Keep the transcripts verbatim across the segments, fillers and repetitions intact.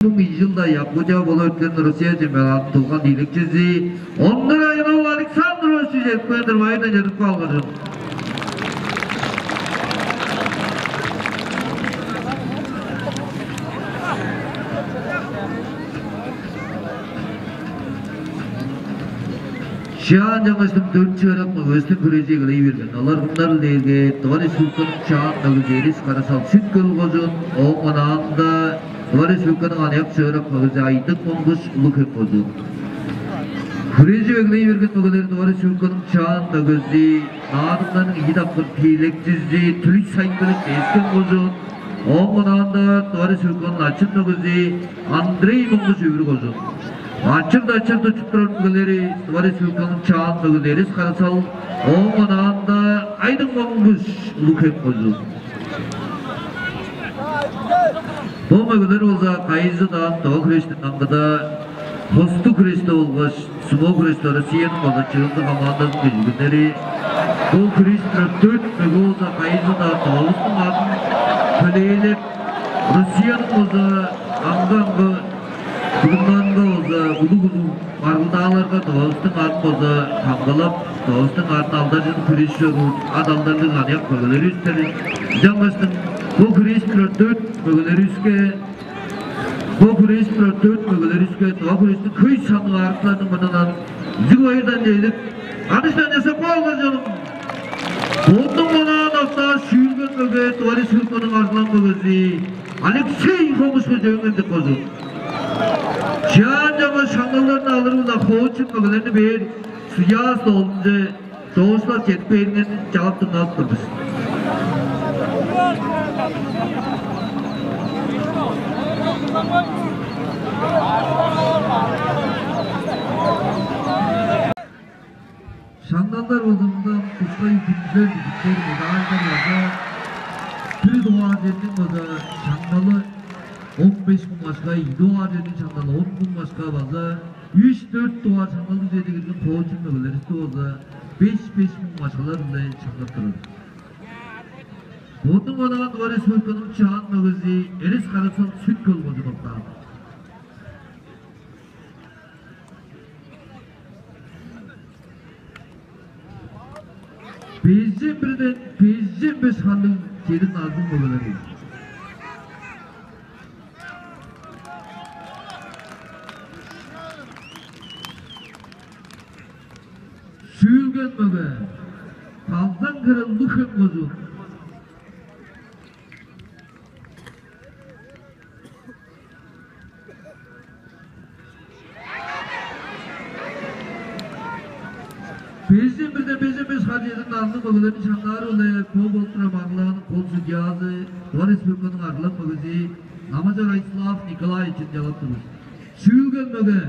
Ийи чылда Якутия болуп эрткен Россия чемпионадының тулган тиилекчизи Ондар Айнов Александрович чедип келген-дир, байырдан чедирип каалыңар. Чаан чаңгыстың дөрт шыырак мөгезин хүрежи эгелей берген. Олар мыннар дээрге Тыва Республиканың Чаан мөгези Эрес Кара-Сал, Сүт-Хөл кожуун, ооң онаанда Тыва Республиканың аныяк шыырак мөгези Айдың Монгуш, Улуг-Хем кожуун. Хүрежи эгелей берген мөгелер Тыва Республиканың Чаан мөгези, Наадымнарның ийи дакпыр тиилекчизи Түлүш Сайын-Белек, Тес-Хем кожуун, ооң онаанда Тыва Республиканың начын мөгези Андрей Монгуш, Өвүр кожуун. Ачыр-дачыр тутчуп турар мөгелери Тыва Республиканың Чаан мөгези Эрес Кара-Сал, ооң онаанда Айдың Монгуш, Улуг-Хем кожуун. Бо мөгелер болза кайызы-даа тыва хүрештен аңгыда, хостуг хүреште болгаш сумо хүреште Россияның база чыынды командазының кежигүннери. Бо хүрежип турар дөрт мөге болза кайызы-даа Тывавыстың адын төлээлеп, Россияның база аңгы-аңгы будуннарынга база улуг-улуг маргылдааларга Тывавыстың адын база камгалап, Тывавыстың адын алдаржыдып хүрежип чоруур ат-алдарлыг аныяк мөгелеривис-тир. Ынчангаштың бо хүрежип турар дөрт мөгелеривиске, бо хүрежип турар дөрт мөгелеривиске тыва хүрештиң хөй санныг аарыктарының мурнундан изиг байырдан чедирип, адыштан часкап каалыңар, чонум. Бодунуң онаан октааш шүүлген мөге Тыва Республиканың арзылаң мөгези Алексей Хомушку, Чөөн-Хемчик кожуун. Чаан чаңгыс шаңналдарын алыры-биле хоочун мөгелерни бээр судья столунче доозулап чедип кээриңерни чалап дыңнадып тур бис. Шаңналдар болза мында тускай хүндүлер, дүжүттер, медальдар база. Бир дугаар черниң база шаңналы он беш муң акша, ийи дугаар черниң шаңналы он муң акша база. Үш-дөрт дугаар шаңналдыг черге кирген хоочун мөгелеривисти болза беш-беш муң акшалар-биле шаңнап турар. Бодунуң онаан Тыва Республиканың Чаан мөгези Эрес Кара-Сал, Сүт-Хөл кожуун, октаан. Бежен бирден бежен беш харлыг чедир назылыг мөгелер. Шүүлген мөге, Калзан-Херел, Улуг-Хем кожуун. Бежен бирден бежен беш харлыг чедир назылыг мөгелерниң шаңнаары-биле бо болуп турар маргылдааның кол судьязы, Тыва Республиканың арзылаң мөгези Намажар Айслав Николаевичини чалап тур бис. Шүүлген мөге,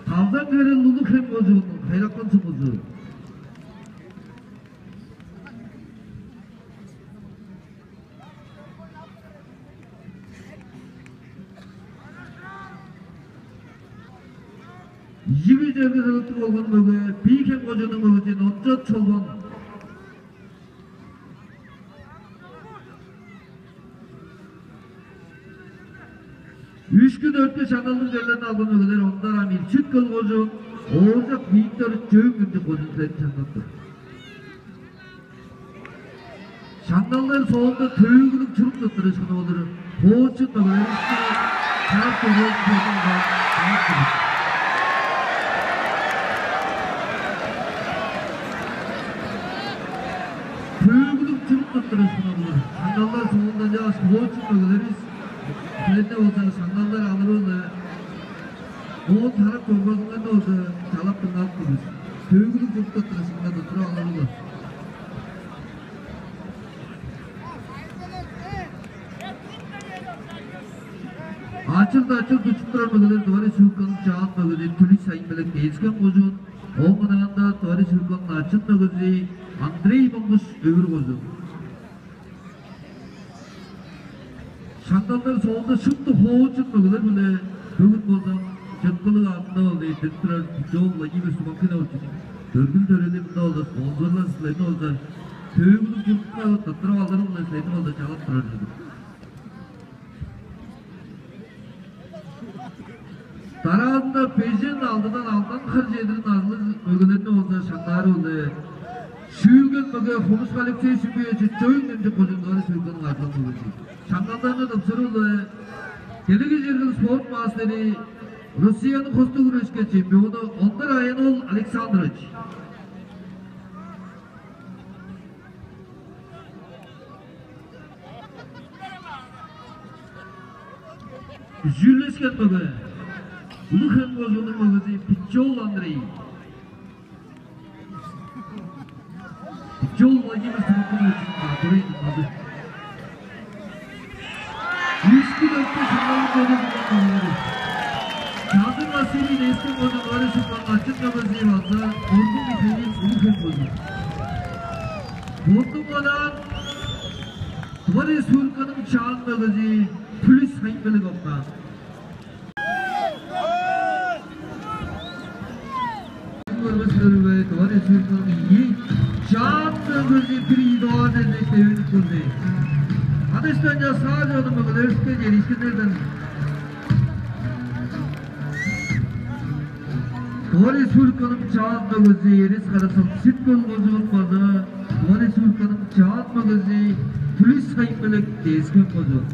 Калзан-Херел, Улуг-Хем кожууннуң Хайыракан сумузу. Ийиги черге сырыттыг болган мөге Бии-Хем кожууннуң мөгези Номчат Чолбан. Үшкү-дөрткү шаңналдыг черлерни алган мөгелер Ондар Амир, Сүт-Хөл кожуун, Ооржак Виктор, Чөөн-Хемчик кожуун, силерни шаңнап тур. Шаңналдар соонда төөгүлүг чурук тырттырыышкыны болур. Хоочун мөгелеривисти чаап көргүзүп, чаап көргүзүп. Төөгүлүг чурук тырттырыышкыны болур. Шаңналдар соонда чааш, хоочун мөгелеривис силерни болза шаңналдар алыры-биле, оон тарап көргүзүңерни болза чалап дыңнадып тур бис. Төөгүлүг чурук тырттырыышкынга туттуруп алыры-биле. Ачыр-дачыр тутчуп турар мөгелер Тыва Республиканың Чаан мөгези Түлүш Сайын-Белек, Тес-Хем кожуун, ооң ынаанда Тыва Республиканың начын мөгези Андрей Монгуш, Өвүр кожуун. Шаңналдар соонда шупту хоочун мөгелер-биле бөгүн болза чыткылыг аалында ол эрттирип турар Пичоол Владимир Субанкиновичиниң төргүл-төрели мында болза спонсорлар силерни болза төөгүлүг чурукка тырттырып алыры-биле силерни болза чалап турар ужурлуг. Дараазында бежен алтыдан алдан хар чедир назылыг мөгелерни болза шаңнаары-биле шүүлген мөге Хомушку Алексей Шимбиевич, Чөөн-Хемчик кожууннуң Тыва Республиканың арзылаң мөгези. Шаңналдарны тапсырыы-биле делегей чергелиг спорт мастери, Россияның хостуг хүрешке чемпиону Ондар Аян-оол Александрович. Чүүлдешкен мөге Улуг-Хем кожууннуң мөгези Биче-оол Андрей. Биче-оол Владимир Тимофеевич, а, көрейн, мазы. Үш-дөрт шаңналын көрүп турган мөгелери. Чазын Василий Лескин кожуун Тыва Республиканың ачын мөгези база Ордун Михаил Улуг-Хем кожуун. Мурнунгадан Тыва Республиканың чаан мөгези Түлүш Сайын-Белек октаан. Көрбес-тир бе, Тыва Республиканың ийи чаан мөгези бир ийи дугаар черже девинип турду. Адыштан часкаар чонум, мөгелеривиске чедиишкиннерден Тыва Республиканың чаан мөгези Эрес Карасал, Сүт-Хөл кожуун, база Тыва Республиканың чаан мөгези Түлүш Сайын-Белек, Тес-Хем кожуун.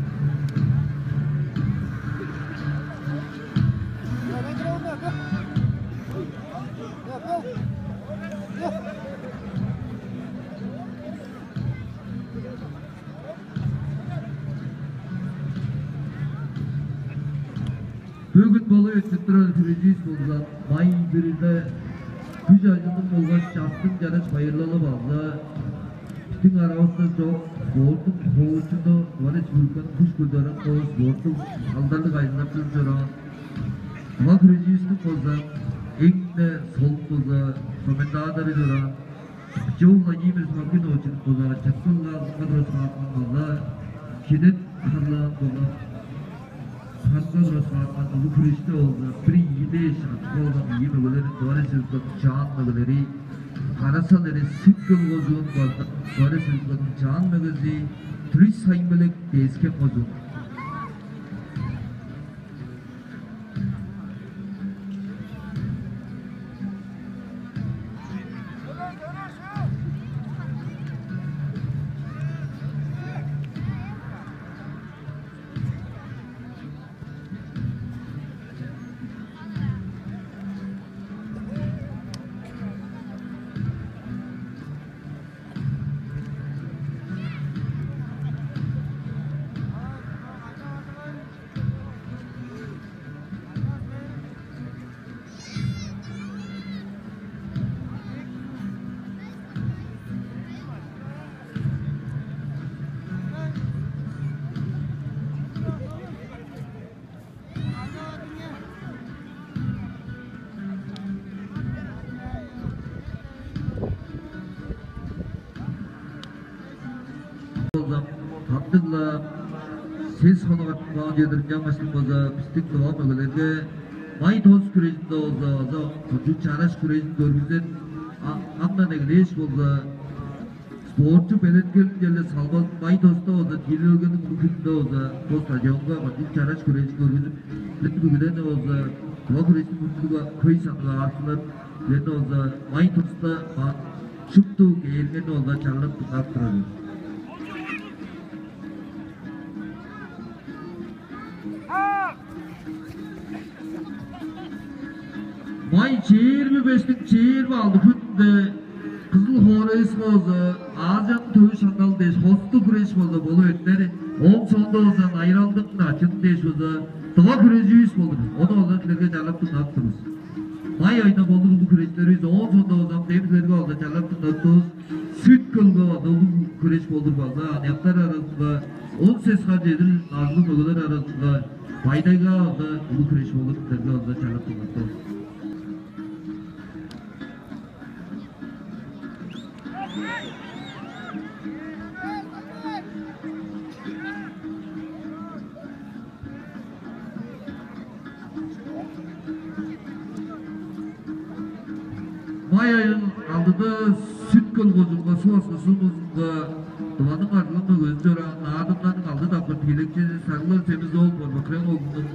Бөгүн болуп эртип турар хүреживис болза, май бирде күш-ажылдың болгаш частың чараш байырлалы база бистиң аравыста чок спорттуң хоочуну, Тыва Республиканың күш көдерген кол спорттуң салдарлыг ажылдап чораан тыва хүреживистиң болза эң-не солун болза комментатору чораан Биче-оол Владимир Смокинович болза, чыткылга азынга тураскааткан болза, кидет харлаан болза, ханга тураскааткан улуг хүреште болза, бир ийи дээш ачы болган ийи мөгелерин Тыва Республиканың чаан мөгелери, Карасал Эрес, Сүт-Хөл кожуун, база Тыва Республиканың чаан мөгези Түлүш Сайын-Белек, Тес-Хем кожуун. Болза, кандыг-ла сес хонук артып каан чедир ынчангаштың болза, бистиң тыва мөгелерге май тос хүрежинде болза, база кончуг чараш хүрежин көргүзер, а, аңаа эгелээш болза, спортчу белеткелин черле салбазын май тоста болза, тиилелгениң улуг хүнүнде болза, бо стадионга кончуг чараш хүрежин көргүзүп, бүдүн бүгүдени болза, тыва хүрештиң хүндүлүг хөй санныг аарыкчыларын, силерни болза май тоста ма-, шупту кээриңерни болза чарлап дыңнап турар бис. Май чээрби бештиң чээрби алды хүнүнде Кызыл хоорайывыска болза Азияның төвү шаңналы дээш хостуг хүреш болза болуп эртер. Ооң соонда болза Найыралдың ачызы дээш болза тыва хүреживис болур. Ону болза силерге чарлап дыңнап тур бис. Май айда болур улуг хүрештеривис, ооң соонда болза ам дем силерге болза чарлап дыңнап тур бис. Сүт-Хөлге база улуг хүреш болур, база аныяктар аразынга, он сес хар чедир назылыг мөгелер аразынга, Бай-Тайгага база улуг хүреш болур, силерге база чарлап дыңнап тур бис. Май айның алдыда Сүт-Хөл кожуунга, Суг-Аксы сумузунга Тываның арзылаң мөгези чораан, Наадымнарның алды дакпыр тиилекчизи Сарыглар Семис-оол Борбакырааң оглунуң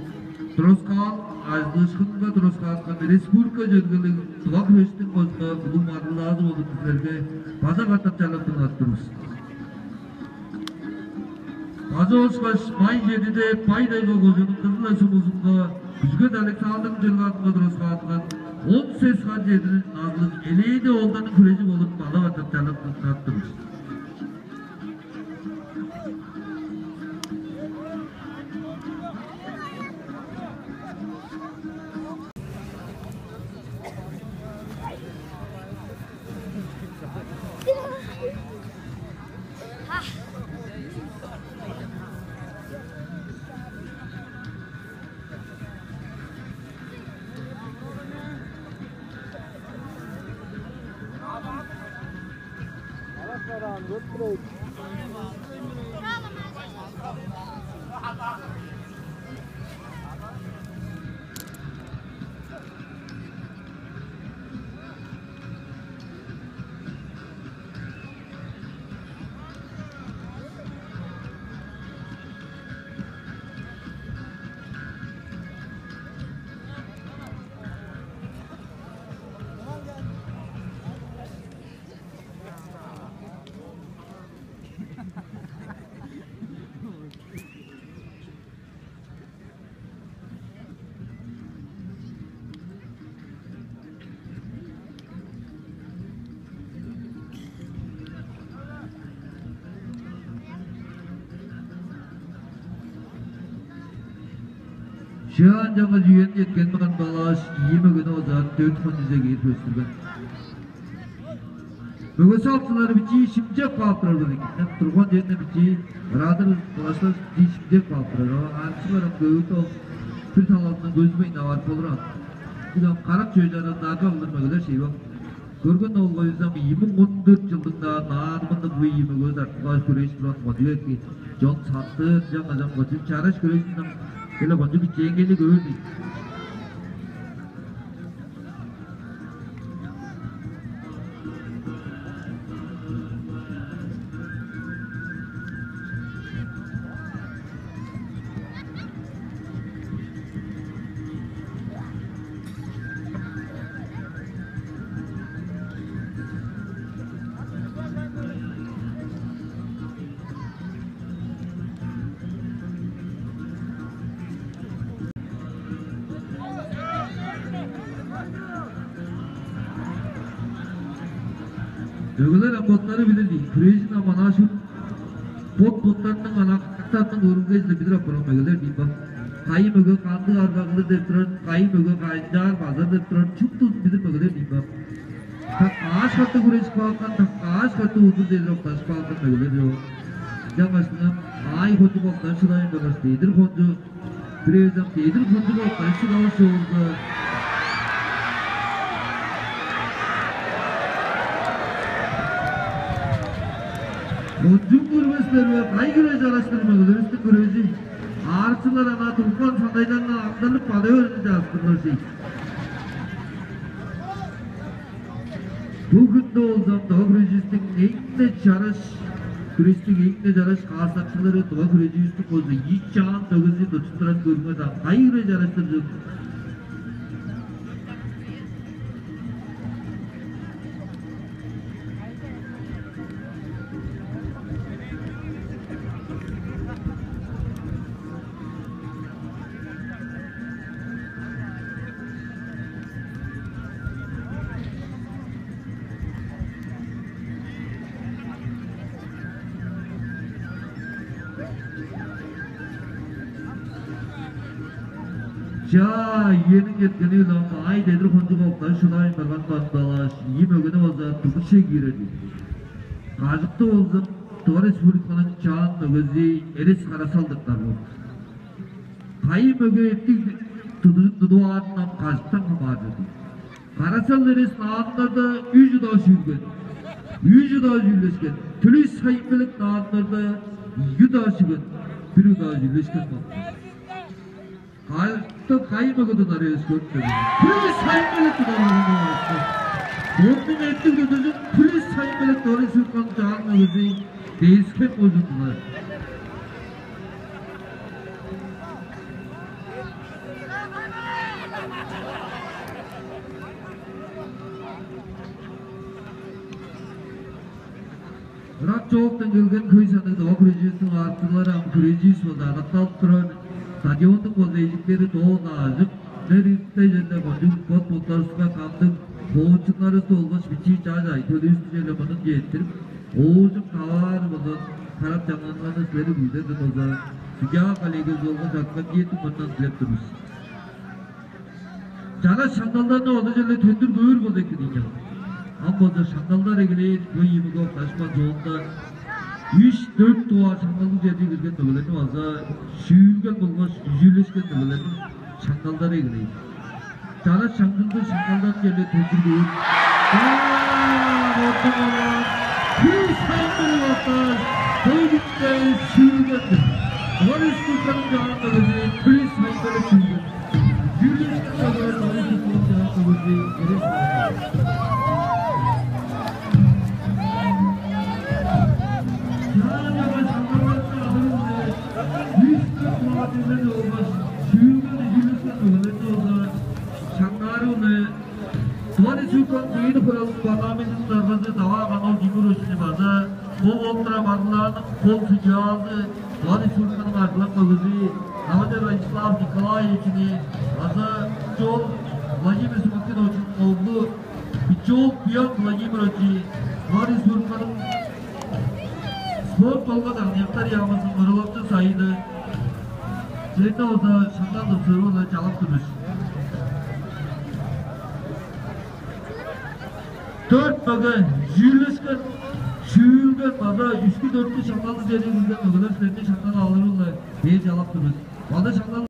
трос Ажыдыышкынга тураскааткан республика чергелиг тыва хүрештиң кожуунга улуг маргылдаазы болуп, силерге база катап чалап дыңнадып тур бис. База ышкаш май чедиде Бай-Тайга кожууннуң Кызыл-Ай сумузунга Күжүгет Александрның чырык аъдынга тураскааткан он сес хар чедир назылыг Элээди оолдарның хүрежи болуп, база катап чалап дыңнадып тур бис. Шыяан чаңгыс үен четкен маңан балааш, ийи мөгени озаан, дөрт хончуза киир көстүрген. Мөге салыкчылары бичии шимчеп каап турар болза эки. Турган черинден бичии ырадыр кылаштар, бичии шимчеп каап турар. Аарыкчылар ам көөрде ол бир талазындан көзүлбейн аварып болур аан. Бир ам карак чүве чарыында арга кылдыр мөгелер шей бак. Көрген ол койзам, ийи муң он дөрт чылдың-даа наадымында бо ийи мөге артып кааш, хүрежип турган кончуг эки. Чон саттыр, чаңгызам кончуг чараш хүрежинден келе кончуг кичээнгейлиг өөр-дүр. Мөгелер ам боттары билир дийин. Хүрежин ам анаа шуут бот-боттарының, анаа катарының көрүнген-не билир апарган мөгелер дийин бак. Кайы мөге кандыг арга кылыр деп турар, кайы мөге канчаар базар деп турар, шуптузун билир мөгелер дийин бак. Таккааш катты хүрежип каапкан, таккааш катты удур дедир октажып каапкан мөгелер чогул. Ынчангаш ам аай хончуг октажып шыдавайн баргаш, дедир хончу, бир эвес ам дедир хончуг октажып шыдавас чогулза, хончуг көрбес-лер бе, кайы хүреш араштыр мөгелеривистиң хүрежи? Аарыкчылар анаа тупкан сандайларындан амдарлып бада берген чаастырлар шей. Бо хүнде болза тыва хүреживистиң эң-не чараш, хүреживистиң эң-не чараш каастакчылары тыва хүреживистиң болза ийи чаан мөгези тудуп турарын көрүңер даан, кайы хүреш араштыр чүвел. Чаа, үениң эрткени-биле ам аай дедир хончуг октажып шыдавайн барган база-ла ийи мөгени база тудуп шей киирер-дир. Кажыкты болза Тыва Республиканың чаан мөгези Эрес Кара-Сал тыртар болду. Кайы мөге эптиг тудужун тудуп аарын ам кажыктан хамааржыр-дыр. Кара-Сал Эрес наадымнарда үш удаа шүүлген, үш удаа шүүлешкен. Түлүш Сайын-Белек наадымнарда ийи удаа шүүген, бир удаа шүүлешкен болду. Кайы, кайы мөге тудары эвес көрүп берген. Түлүш Сайын-Белек тудары. Бодунуң эптиг тудужун Түлүш Сайын-Белек дору шүүткан чаан мөгези Тес-Хем кожуун-дур. Ырак чоокта келген хөй санныг тыва хүреживистиң аарыкчылары ам хүреживис база адакталып турар. Стадионнуң база эжиктери доо-даа ажык. Силер иртте черле кончуг бот-боттарывыска кандыг хоочуннарывысты болгаш бичии чаш айтыылывысты черле мынынче эрттирип, оожум таваар болза, тарап чаңнанганын силерге күүседир болза, судья коллегиязы болгаш Атканчиевтиң мурнундан дилеп тур бис. Чараш шаңналдарны ол черле төндүр көөр болза эки дийин. Ам болза шаңналдар эгелээр, бо ийи муга дашпан зонда үш-дөрт дугаар шаңналдыг черже кирген мөгелерни база шүүлген болгаш үжүүлешкен мөгелерниң шаңналдары эгелээр. Чараш шаңналды шаңналдан черле төндүр көөр. Ортун олар, күүс хаймыры бактар, бой бүткей шүүлген-дир. Олар үш курсаның чаан мөгези, күүс хаймыры шүүлген. Шаңнаарывны Тыва Республиканың Дойду Хуралының парламентиниң даргазы Даваа Канал Тимуровичини база бо болуп турар маргылдааның кол судьязы, Тыва Республиканың арзылаң мөгези Давыдов Владислав Николаевичини база Бичоол Владимир Суматкиновичиниң оглу Бичоол Буян Владимировичи, Тыва Республиканың спорт болгаш аныяктар яамызының мырылакчы сайыды. Силерни болза шаңнал тыпсырыы-биле чалап тур бис. Дөрт мөге, үжүүлешкен, шүүлген база үшкү-дөрткү шаңналдыг черже кирген мөгелер силерни шаңнал алыры-биле бээр чалап тур бис. База шаңнал